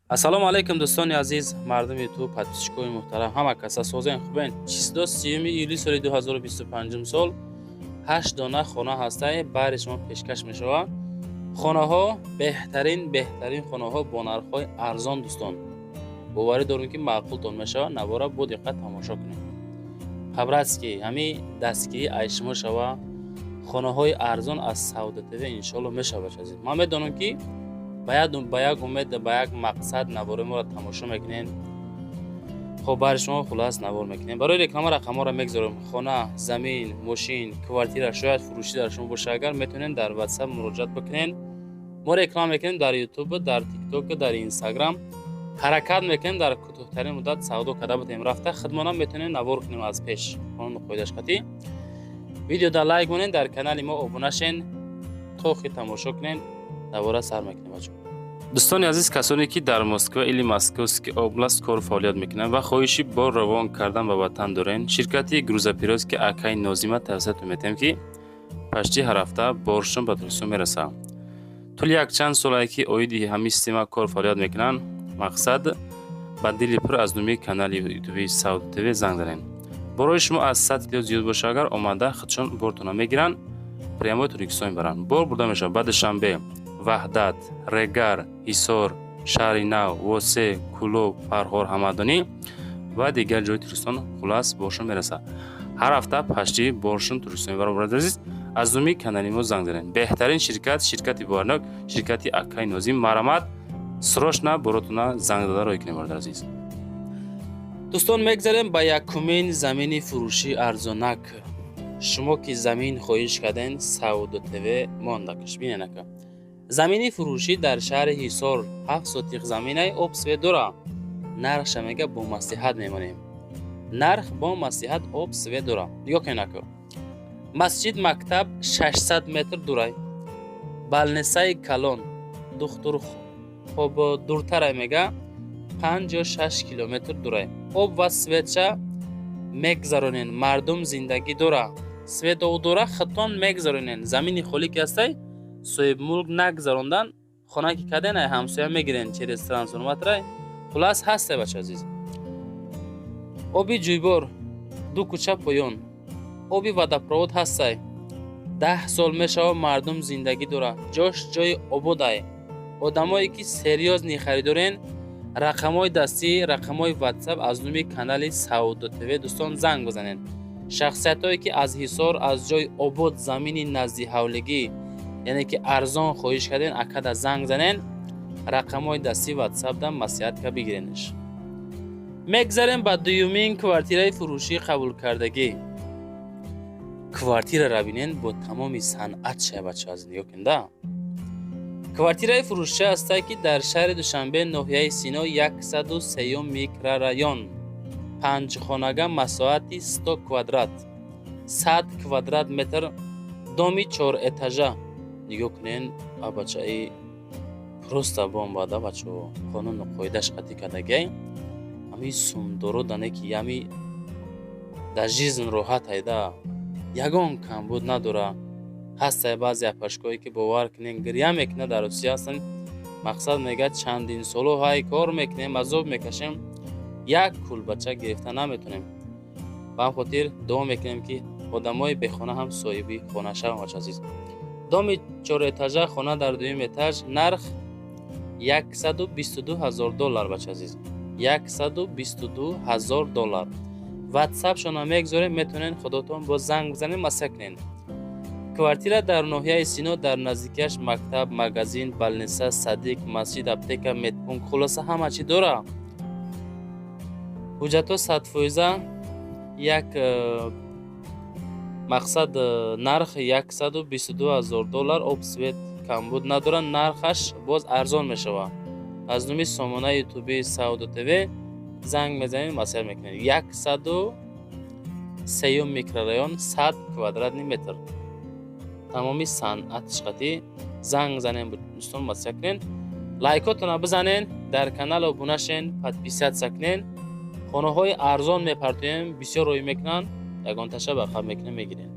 Ассалому алайкум, дӯстони азиз, мардуми Ютуб, подписчикои муҳтарам, ҳама каса созен, хубен? 23 июли соли 2025 сол ҳашт дона хона ҳастае, баҳри шумо пешкаш мешавад. Хонаҳо беҳтарин, беҳтарин хонаҳо бо нархҳои арзон. Дӯстон, боварӣ дорем, ки маъқултон мешавад. Навора бо диққат тамошо кунед. По-братски ҳами дастгирӣ ай шумо шава. Хонаҳои арзон аз Савдо ТВ иншоалло мешавад. Азиз, ман медонам, ки ба як умед, ба як мақсад навори моро тамошо мекунед. Хоб, бари шумо хулас навор мекунем. Барои реклама рақамҳоро мегзорем. Хона, замин, мошин, квартира шояд фурӯшӣ дар шумо боша, агар метавонед, дар Ватсап муроҷиат бикунед. Мо реклама мекунем дар Ютуб, дар Тикток, дар Инстаграм. Ҳаракат мекунем, дар кӯтоҳтарин муддат савдо карда будем. Рафта худмонам метавонем навор кунем аз пеш, қонуну қоидаш қатъӣ. Видеода лайк монед, дар канали мо обуна шен, то охир тамошо кунед. Навора сар мекунем, бачо. Дӯстони азиз, касоне ки дар Москва или Московский область кору фаъолият мекунанд ва хоҳиши бор равон кардан ба ватан дорен, ширкати грузоперевозки акаи Нозима тавсиятон метиҳем, ки почти ҳар ҳафта боршон ба Тоҷикистон мерасад. Тӯли якчанд солае ки оиди ҳамин система кор фаъолият мекунанд. Мақсад, ба дили пур аз номи канали ютуби Савдо ТВ занг занед. Борои шумо аз 100 кило зиёд боша агар, омада худшон бортона мегиранд, прямой Тоҷикистон мебаранд. Бор бурда мешавад ба Душанбе, Ваҳдат, Регар, Ҳисор, Шаҳри Нав, Восе, Кӯлоб, Фархор, Ҳамадонӣ ва дигар ҷои Тоҷикистон. Хулас, боршон мерасад. Ҳар ҳафта почти боршон Тоҷикистон мебаранд. Бародари азиз, аз номи канали мо занг занед. Беҳтарин ширкат, ширкати боварнок, ширкати акаи Нозим. Марамат, срочно боротона занг дода роҳӣ кунед, бародари азиз. Дӯстон, мегзарем ба якумин замини фурӯшӣ арзонак. Шумо ки замин хоҳиш карден, Савдо ТВ мондакаш. Бинен, ака, замини фурӯшӣ дар шаҳри Ҳисор, 7 сотих заминай, об, свет дора. Нархша мега бо маслиҳат мемонем. Нарх бо маслиҳат, об, свет дора. Нигоҳ кунед, ака, масҷид, мактаб 600 метр дурай, больницаи калон, духтур хоб дуртарай, мега 5 ё 6 километр дурай. Об ва светша мегзаронен, мардум зиндагӣ дора, свет об дора, хитон мегзаронен. Замини холӣ ки ҳастай, соҳибмулк нагзарондан, хона ки карден, ай ҳамсоя мегирен через трансформаторай. Хулас, ҳастай, бача азиз. Оби ҷӯйбор ду кӯча поён, оби водопровод ҳастай. 10 сол мешава, мардум зиндагӣ дора, ҷош ҷои ободай. Одамое ки серьёзный харидорен, рақамҳои дастӣ, рақамҳои Ватсап аз номи канали Савдо ТВ, дӯстон, занг бизанед. Шахсиятҳое ки аз Ҳисор, аз ҷои обод, замини назди ҳавлигӣ, яъне ки арзон хоҳиш карден, акада занг занен, рақамҳои дастӣ Ватсапда маслиҳатка бигиренш. Мегзарем ба дуюмин квартираи фурӯшӣ қабулкардагӣ. Квартирара бинен, бо тамоми санъат шая, бача аз, нигоҳ кунда. Квартираи фурӯшӣ ҳастае, ки дар шаҳри Душанбе, ноҳияи Сино, 103-юм микрорайон, панҷхонага, масоҳати 100 квадрат, 100 квадрат метр, доми чорэтажа. Нигоҳ кунен, абачаи, просто бомба да, бачаҳо. Қонуну қоидаш қатъӣ кардагиай. Ҳамин сумдоро дане, ки ями дар жизнь роҳат айда, ягон камбуд надора. Ҳастае баъзе апашкое, ки, бовар кунен, гиря мекунад, дар Русия ҳастанд. Мақсад, мегӯяд, чандин соло ҳай кор мекунем, азоб мекашем, як кулбача гирифта наметонем. Ба ҳам хотир дуо мекунем, ки одамои бехона ҳам соҳиби хона шаванд, бача азиз. Доми чорэтажа, хона дар дуюм этаж, нарх 122 ҳазор доллар, бача азиз, 122 ҳазор доллар. Ватсапшона мегзорем, метавонед худотон бо занг бизанед, маслиҳат кунед. Квартира дар ноҳияи Сино, дар наздикиаш мактаб, магазин, больница, садик, масҷид, аптека, медпункт, хулоса, ҳама чӣ дора. Ҳуҷҷатҳо 100%. Як мақсад, нарх 122 ҳазор доллар, об, свет камбуд надорад, нархаш боз арзон мешавад. Аз номи сомонаи ютуби Савдо ТВ занг мезанед, маслиҳат мекунед. 103-юм микрорайон, 100 квадратный метр, тамоми санъатиш қатъӣ. Занг занен, дӯстон, маслиҳат кунед. Лайкотона бизанен, дар канал обуна шен, подписаться кунен. Хонаҳои арзон мепартоем, бисёр рӯй мекунанд, ягонташа ба қаб мекунем, мегирем.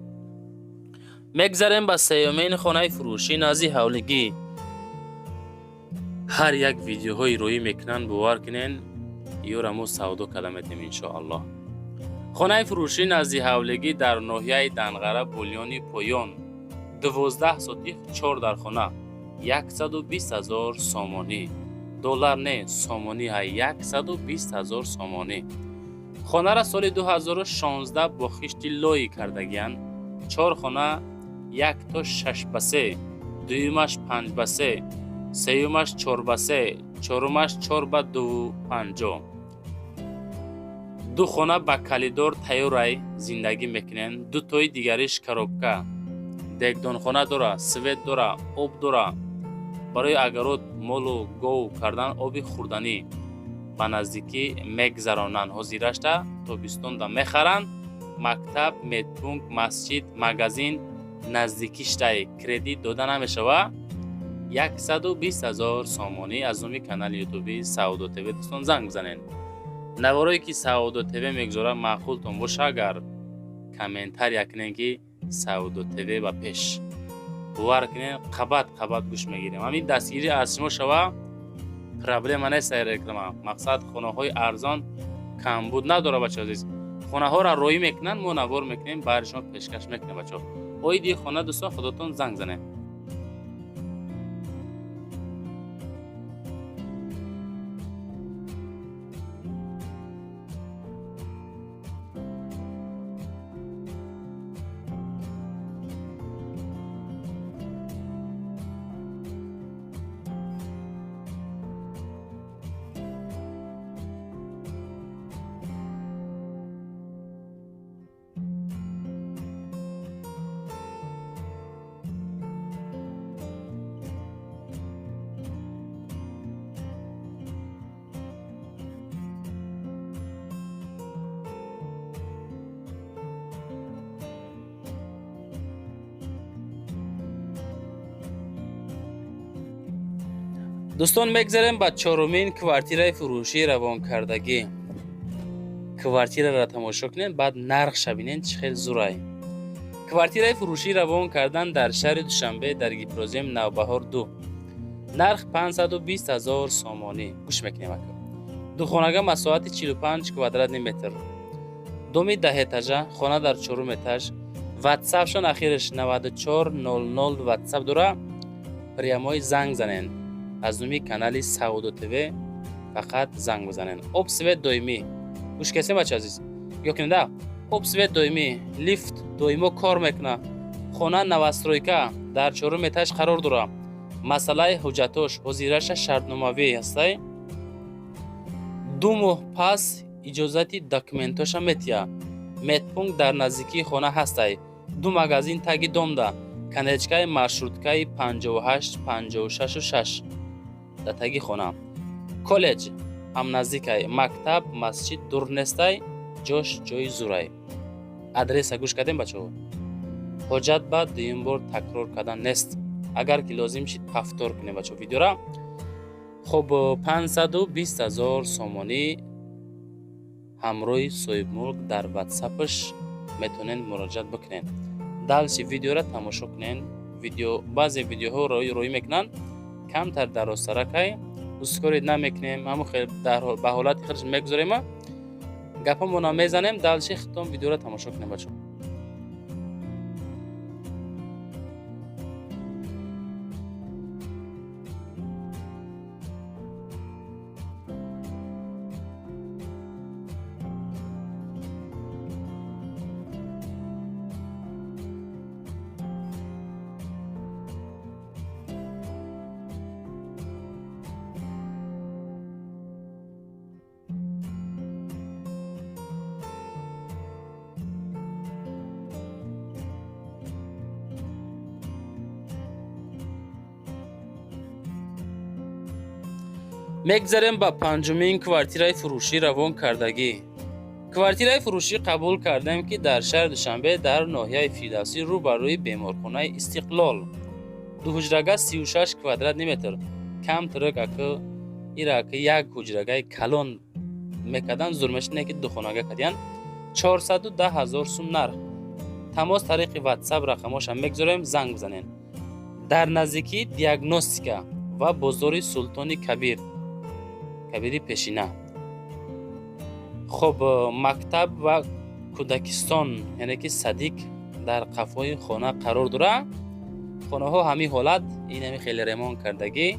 Мегзарем ба сеюмин хонаи фурӯшӣ назди ҳавлигӣ. Ҳар як видеоҳои роӣ мекунанд, бовар кунен, ёра мо савдо карда метем, иншоаллоҳ. Хонаи фурӯшӣ назди ҳавлигӣ дар ноҳияи Данғара, Бульёни Поён, 12 сотих, чор дархона, 120 000 сомонӣ. Доллар не, сомонӣ ҳай, 120 000 сомонӣ. Хонара соли 2016 бо хишти лои кардагиянд. Чор хона, як то 6 ба 3, дуюмаш 5 ба 3, сеюмаш 4 ба 3, чорумаш 4 ба 2,50. Ду хона ба калидор тайёрай, зиндагӣ мекунен, дутои дигариш коробка. Дегдонхона дора, свет дора, об дора, барои огород, молу гов кардан оби хӯрданӣ ба наздикӣ мегзаронанд. Ҳозирашта тобистонда мехаранд. Мактаб, медпункт, масҷид, магазин наздикиштай. Кредит дода намешава. 120 000 сомонӣ. Аз номи канали ютуби Савдо ТВ, дӯстон, занг бизанед. Наворое ки Савдо ТВ мегузорад, маъқултон боша, агар комментария кунем, ки Савдо ТВ ба пеш. Бовар кунед, қабат қабат гӯш мегирем. Ҳамин дастгирӣ аз шумо шава, проблема нест. Реклама мақсад, хонаҳои арзон камбуд надора, бача азиз. Хонаҳоро роӣ мекунанд, мо навор мекунем, баъди шумо пешкаш мекунем, бачаҳо. Оиди хона, дӯстон, худотон занг занед. Дӯстон, мегзарем ба чорумин квартираи фурӯшии равонкардагӣ. Квартираро тамошо кунед, баъд нархша бинед, чӣ хел зурай. Квартираи фурӯшӣ равон кардан дар шаҳри Душанбе, дар Гипрозем, Навбаҳор 2, нарх 520 ҳазор сомонӣ. Гӯш мекунем, ака. Духонага, масоҳати 45 квадратный метр, доми даҳэтажа, хона дар чорум этаж. Ватсапшон ахираш 9400 ватсап дора, прямой занг занен. Аз номи канали Савдо ТВ фақат занг бизанен. Об, свет доимӣ. Гӯш кесем, бача азиз, ё кунеда. Об, свет доимӣ, лифт доимо кор мекунад. Хона новостройка, дар чорум этаж қарор дорад. Масъалаи ҳуҷҷатош ҳозираша шартномавӣ ҳастай. 2 моҳ пас иҷозати документоша метиҳад. Медпункт дар наздикии хона ҳастай, ду магазин таги домда, конечкаи маршруткаи 58, 56 6 дар таги хона. Коллеҷ ҳам наздикай, мактаб, масҷид дур нестай, ҷош ҷои зурай. Адреса гӯш кардем, бачаҳо. Ҳоҷат ба дуюм бор такрор кардан нест. Агар ки лозим шид, повтор кунем, бачаҳо, видеора. Хуб, 520 ҳазор сомонӣ. Ҳамроҳи соҳибмулк дар ватсапаш метавонед муроҷиат бикунед. Дальше видеора тамошо кунед. Видео, баъзе видеоҳо роӣ мекунанд, камтар дарозтаракай, ускорить намекунем, ҳамон хел ба ҳолати худаш мегузорема, гапамона мезанем. Дальше худтон видеоро тамошо кунем, бачаҳо. Мегзарем ба панҷумин квартираи фурӯшӣ равон кардагӣ. Квартираи фурӯшӣ қабул кардем, ки дар шаҳри Душанбе, дар ноҳияи Фирдавсӣ, рӯ ба рӯи беморхонаи Истиқлол, дуҳуҷрага, 36 квадратный метр. Камтарак ака, ира ака як ҳуҷрагаи калон мекардан, зур мешид, не ки духонага кардиян. 410 ҳазор сум нарх. Тамос тариқи ватсап, рақамошам мегузорем, занг бизанед. Дар наздикии диагностика. Ва бозори Султони Кабир, Кабири пешина. Хоб, мактаб ва кӯдакистон, яъне ки садик, дар қафои хона қарор дорад. Хонаҳо ҳамин ҳолат, ин ҳами хеле ремонт кардагӣ.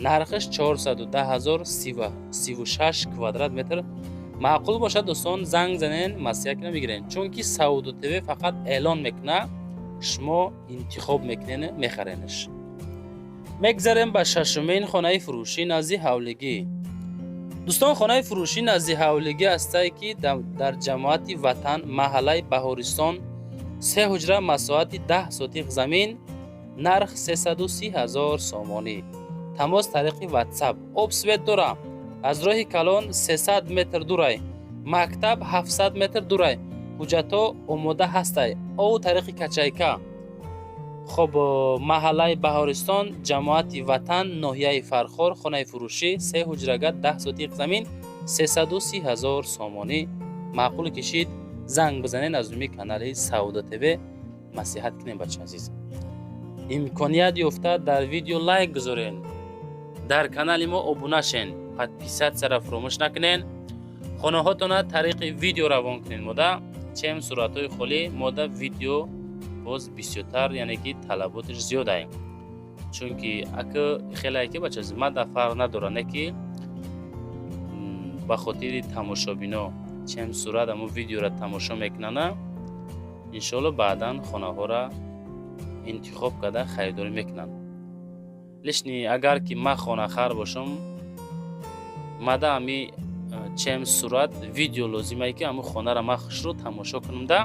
Нархаш 410 0, 36 квадрат метр. Маъқул бошад, дӯстон, занг занен, маслиҳат кина бигирен, чунки Савдо ТВ фақат эълон мекуна, шумо интихоб мекунен, мехаренаш. Мегзарем ба шашумин хонаи фурӯшӣ назди ҳавлигӣ. Дӯстон, хонаи фурӯшӣ назди ҳавлигӣ ҳастае, ки дар ҷамоати Ватан, маҳаллаи Баҳористон, се ҳуҷра, масоҳати 10 сотиқ замин, нарх 330 000 сомонӣ. Тамос тариқи Ватсап. Об, свет дора, аз роҳи калон 300 метр дурай, мактаб 700 метр дурай, ҳуҷҷатҳо омода ҳастай, ову тариқи качайка. Хоб, маҳаллаи Баҳористон, ҷамоати Ватан, ноҳияи Фархор, хонаи фурӯшӣ се ҳуҷрага, 10 сотиқ замин, 330 000 сомонӣ. Маъқул кишид, занг бизанед, аз рӯи канали Савдо ТВ маслиҳат кунем. Бача азиз, имконият ёфта, дар видео лайк гузорен, дар канали мо обуна шен, подписаться ра фуромӯш накунен. Хонаҳотона тариқи видео равон кунен мода, чем суратҳои холӣ. Мода видео боз бисёртар, яъне ки талаботаш зиёдае, чунки ака хелае ки, бача, мада фарқ надора, не ки ба хотири тамошобино, чем сурат, амо видеора тамошо мекунана, иншоалло баъдан хонаҳоро интихоб карда харидорӣ мекунанд. Лишний агар ки ман хонахар бошам, мада ами чем сурат, видео лозимае, ки ҳамун хонаро ман хушрӯ тамошо кунам да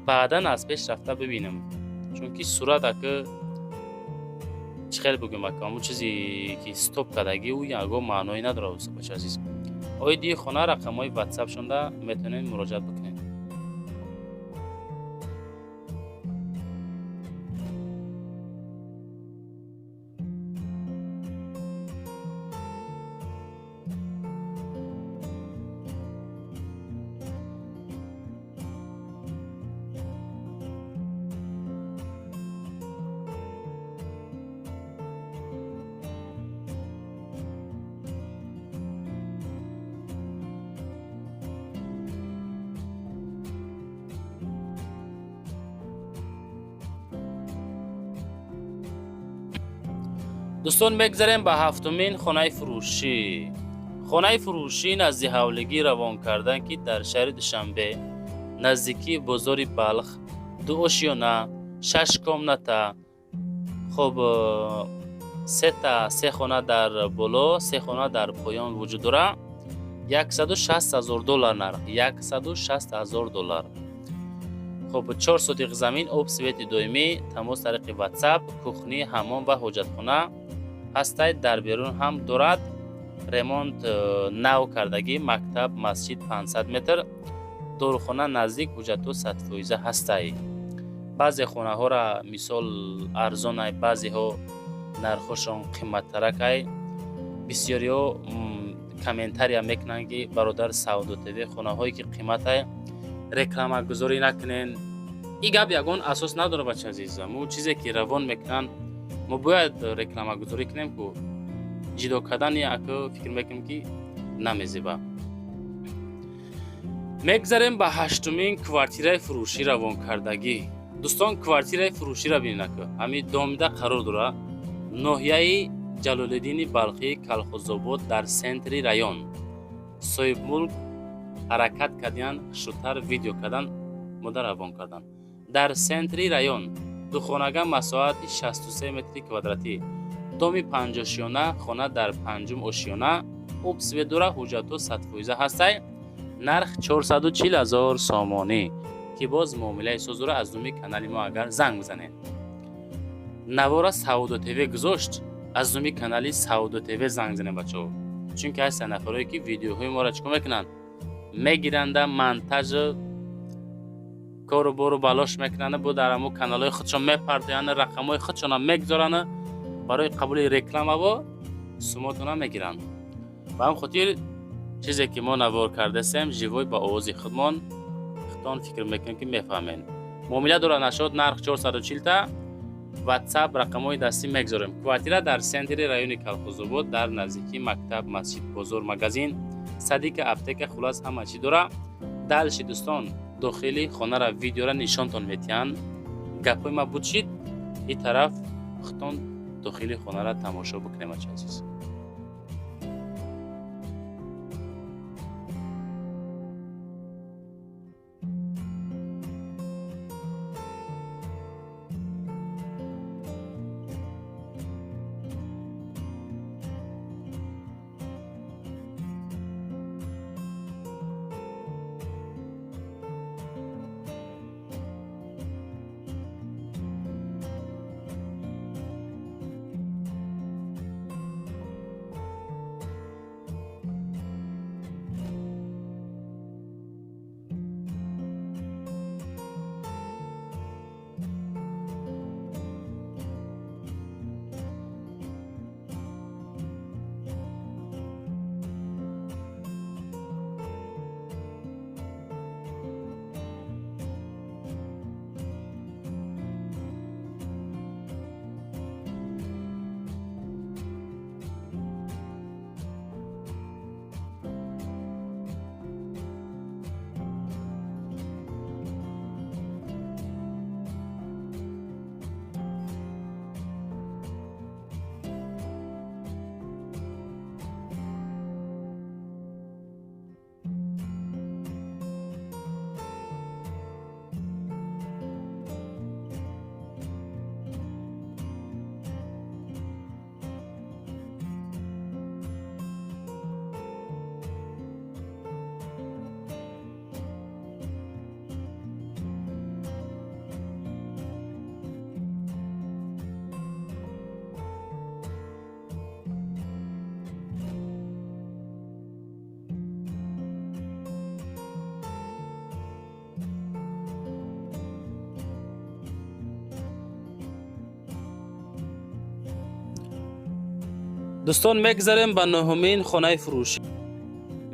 баъдан аз пеш рафта бибинам, чунки сурат ака, чӣ хел бигӯем, ака, ҳамун чизе ки стоп кардагӣ, ӯ ягон маъное надорад. Бача азиз, оиди хона рақамҳои ватсапшонда метавонед муроҷиат бикунед. Дӯстон, мегзарем ба ҳафтумин хонаи фурӯшӣ. Хонаи фурӯшӣ назди ҳавлигӣ равон кардан, ки дар шаҳри Душанбе, наздикии бозори Балх, ду ошёна, шаш комната. Хоб, сета, се хона дар боло, се хона дар поён вуҷуд дорад. 160 000 доллар нарх, 160 000 доллар. Хоб, 4 сотиқ замин, об, свет и доимӣ. Тамос тариқи Ватсап. Кухня, ҳаммом ва ҳоҷатхона ҳастай, дар берун ҳам дорад, ремонт нав кардагӣ. Мактаб, масҷид 500 метр, дорухона наздик, ҳуҷҷатҳо 100% ҳастай. Баъзе хонаҳоро, мисол, арзонай, баъзеҳо нархҳошон қиматтаракай. Бисёриҳо комментария мекунанд, ки бародар Савдо ТВ, хонаҳое ки қиматай, рекламагузорӣ накунен. Ин гап ягон асос надорад, бача азиза. Мо чизе ки равон мекунанд, мо бояд рекламагузорӣ кунем ку. Ҷидо кардани ака, фикр мекунем, ки намезеба. Мегзарем ба ҳаштумин квартираи фурӯшӣ равонкардагӣ. Дӯстон, квартираи фурӯширо бинед, ака, ҳамин домида қарор дорад, ноҳияи Ҷалолиддини Балхӣ, Калхозобод, дар центри район. Соҳибмулк ҳаракат кардиян, хушрӯтар видео кардан, мода равон кардан. Дар центри район, духонага, масоҳати 63 метри квадратӣ, доми панҷошёна, хона дар панҷум ошёна, об, свет дора, ҳуҷҷатҳо 100% ҳастай. Нарх 440 ҳазор сомонӣ, ки боз муомилаи соз дора. Аз номи канали мо агар занг бизанед, навора Савдо ТВ гузошт, аз номи канали Савдо ТВ занг занед, бачаҳо, чунки ҳастанд нафарое, ки видеоҳои моро чӣ кор мекунанд? Мегиранда, монтажу кору бору балош мекунанд, бо дар ҳамун каналҳои худшон мепартоянд, рақамҳои худшонам мегузоранд барои қабули рекламаво, сумотона мегиранд. Ба ҳамин хотир, чизе ки мо навор кардасем, живой, ба овози худмон, худтон фикр мекунем, ки мефаҳмед. Муомила дорад, нашод. Нарх 440 та. WhatsApp рақамҳои дастӣ мегзорем. Квартира дар центри райони Калхозобод, дар наздикии мактаб, масҷид, бозор, магазин, садика, аптека, хулас ҳама чӣ дора. Дальше, дӯстон, дохили хонара видеора нишонтон метиҳанд. Гапҳои ма буд шид, и тараф худтон дохили хонара тамошо бикунем, ачи азиз. Дӯстон, мегзарем ба нуҳумин хонаи фурӯшӣ.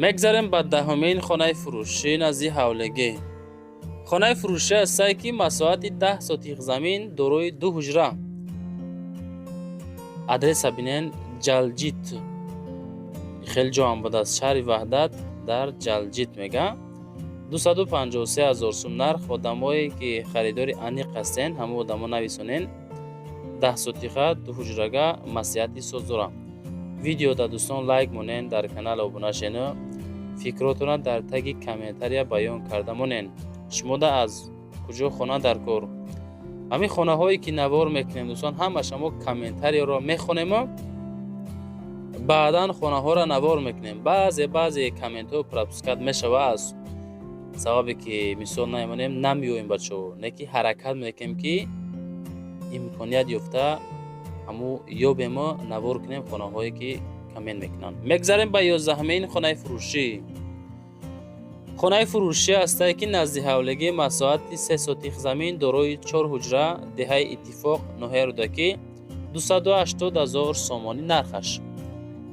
Мегзарем ба 10-умин хонаи фурӯшӣ назди ҳавлегӣ. Хонаи фурӯшӣ ҳастае, ки масоҳати 10 сотих замин, дорои ду ҳуҷра. Адреса бинен: Ҷалҷит. Хеле ҷоам будааст. Шаҳри Ваҳдат, дар Ҷалҷит мега. 253 ҳазор сум нарх. Одамое ки харидори аниқ ҳастен, ҳамон одамо нависонен. 10 сотиха, ду ҳуҷрага, маслиҳати соз дора. Видеода, дӯстон, лайк монен, дар канал обуна шену, фикротона дар таги комментария баён карда монен. Шумода аз куҷо хона дар кор? Ҳамин хонаҳое ки навор мекунем, дӯстон, ҳамаша мо комментарияро мехонему баъдан хонаҳоро навор мекунем. Баъзе баъзе комментҳо пропускать мешава, аз сабабе ки мисол намемонем, намеоем, бачаҳо. Не ки ҳаракат мекунем, ки имконият ёфта ҳаму ёбему навор кунем хонаҳое ки коммент мекунанд. Мегзарем ба 11-умин хонаи фурӯшӣ. Хонаи фурӯшӣ ҳастае, ки назди ҳавлегӣ, масоҳати 3 сотих замин, дорои чор ҳуҷра, деҳаи Иттифоқ, ноҳияи Рӯдакӣ, 280 ҳазор сомонӣ нархаш.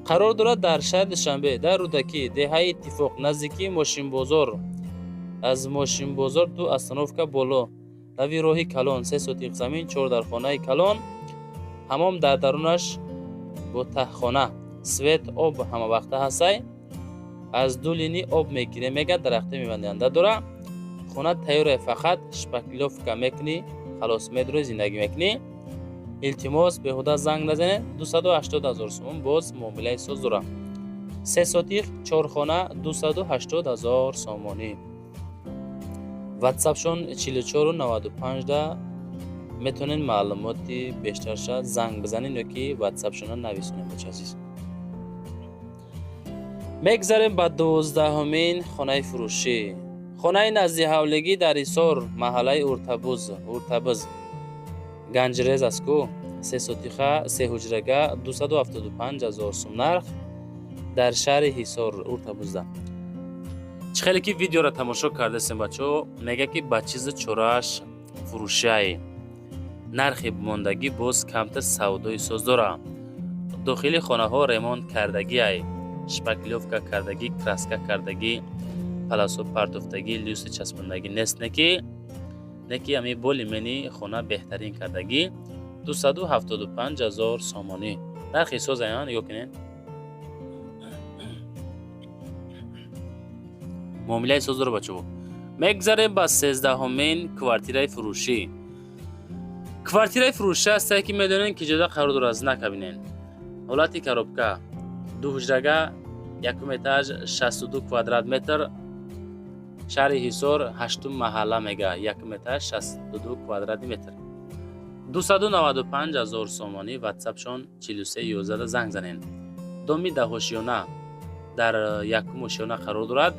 Қарор дорад дар шаҳри Душанбе, дар Рӯдакӣ, деҳаи Иттифоқ, наздикии мошинбозор, аз мошинбозор ду остановка боло, лави роҳи калон. 3 сотих замин, чор дархонаи калон, ҳамом дар дарунаш бо таҳхона, свет, об ҳамавақта ҳастай, аз ду линӣ об мегирем мега, дарахти мевандиҳанда дора. Хона тайёре, фақат шпаклёвка мекунӣ, халос, медурӣ, зиндагӣ мекунӣ. Илтимос, беҳуда занг назанед. 280 ҳазор сомон, боз муомилаи соз дора. 3 сотих, чорхона, 280 ҳазор сомонӣ. Ватсапшон 44 95 да метавонед маълумоти бештарша занг бизанед ё ки ватсапшона нависонед, бача азиз. Мегзарем ба 12-умин хонаи фурӯшӣ. Хонаи назди ҳавлегӣ дар Ҳисор, маҳаллаи Уртабуз, Ганҷрез аст ку, 3 сотиха, се ҳуҷрага, 275 ҳазор сум нарх, дар шаҳри Ҳисор, Уртабузда. Чӣ хеле ки видеоро тамошо кардастем, бачаҳо, мега ки ба чизи чорааш фурӯшиае, нархи мондагӣ боз камтар, савдои соз дора. Дохили хонаҳо ремонт кардагиай, шпаклёвка кардагӣ, краска кардагӣ, паласо партофтагӣ, люстра часпондагӣ нест, не ки ами более-менее хона беҳтарин кардагӣ. 275 ҳазор сомонӣ нархи созаян. Нигоҳ кунед, муомилаи соз дора, бачаҳо. Мегзарем ба 13-ҳумин квартираи фурӯшӣ. Квартираи фурӯшӣ ҳастае, ки медонем, ки ҷода қарор дорад. Знака бинен, ҳолати коробка, дуҳуҷрага, якум этаж, 62 квадрат метр, шаҳри Ҳисор, ҳаштум маҳалла мега, якум этаж, 62 квадрати метр, 295 ҳазор сомонӣ. Ватсапшон 43 11 занг занен. Доми даҳошёна, дар якум ошёна қарор дорад,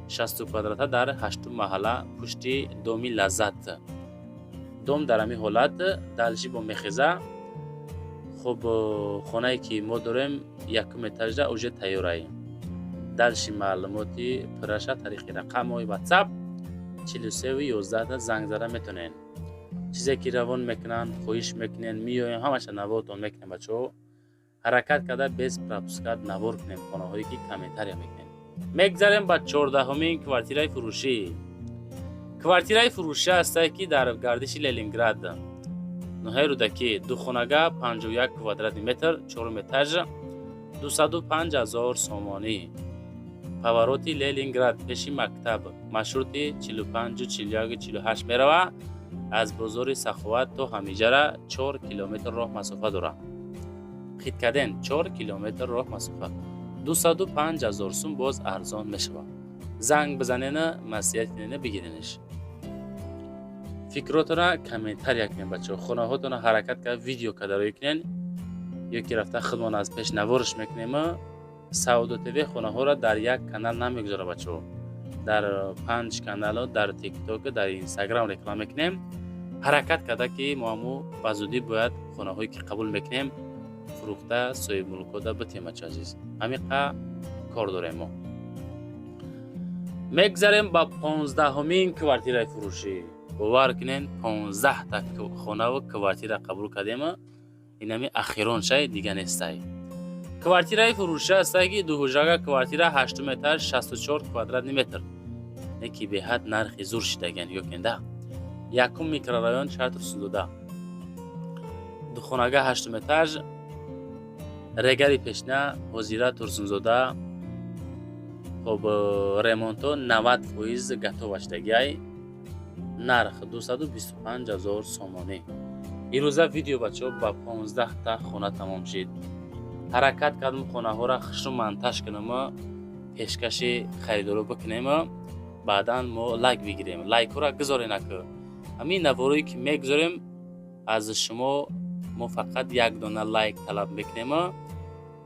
60 квадрата, дар ҳаштум маҳалла, пушти доми Лаззат. Дом дар ҳамин ҳолат дальше бо мехеза. Хуб, хонае ки мо дорем, якум этажда уже тайёраем. Дальше маълумоти пурраша тариқи рақамҳои Ватсап 43 11 занг зада метонен. Чизе ки равон мекунанд, хоҳиш мекунен, меоем, ҳамаша наворотон мекунем. Бачаҳо, ҳаракат карда без пропускать навор кунем хонаҳое ки комментария мекунем. Мегзарем ба 14-ҳумин квартираи фурӯшӣ. Квартираи фурӯшӣ ҳастае, ки дар гардиши Ленинград, ноҳияи Рӯдакӣ, духонага, 51 квадрати метр, чорум этаж, 205 ҳазор сомонӣ. Повороти Ленинград, пеши мактаб, маршрути 45, 41, 48 мерава. Аз бозори Саховат то ҳамиҷара 4 километр роҳ масофа дорад. Хит карден, 4 километр роҳ масофа. 205 ҳазор сум, боз арзон мешавад. Занг бизанена, маслиҳат кунена, бигиренеш. Фикротона комментария кунен, бачаҳо. Хонаҳотона ҳаракат карда видео карда рӯй кунен ё ки рафта худмон аз пеш наворш мекунем. Савдо ТВ хонаҳоро дар як канал намегузорад, бачаҳо, дар панҷ каналу дар Тикток, дар Инстаграм реклама мекунем. Ҳаракат карда ки мо ҳаму ба зудӣ бояд хонаҳое ки қабул мекунем, фурӯхта, соҳибмулкода битем. Бача азиз, ҳамиқа кор дорем мо. Мегзарем ба 15-ҳумин квартираи фурӯшӣ. Бовар кунен, 15-та хонаву квартира қабул кардем, инами ахирон шай, дига нестай. Квартираи фурӯшӣ ҳастае, ки дуҳуҷрага квартира, ҳаштум этаж, 64 квадратный метр, не ки беҳад нархи зур шидагиан. Нигоҳ кунед, якум микрорайон, шаҳр Турсунзода, духонага, ҳаштум этаж, регари пешна, ҳозира Турсунзода. Хоб, ремонто 90% готова шидагиай. Нарх 225 ҳазор сомонӣ. Ирӯза видео, бачаҳо, ба 15-та хона тамом шид. Ҳаракат кардам хонаҳоро хушрӯ монтаж кунам, пешкаши харидоро бикунем. Баъдан мо лайк бигирем. Лайкҳоро гузорен. Ака, ҳамин наворое ки мегузорем, аз шумо мо фақат як дона лайк талаб мекунем.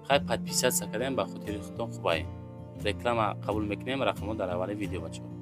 Хай, подписаться кардем, ба хотири худтон хубай. Реклама қабул мекунем, рақамҳо дар аввали видео, бачаҳо.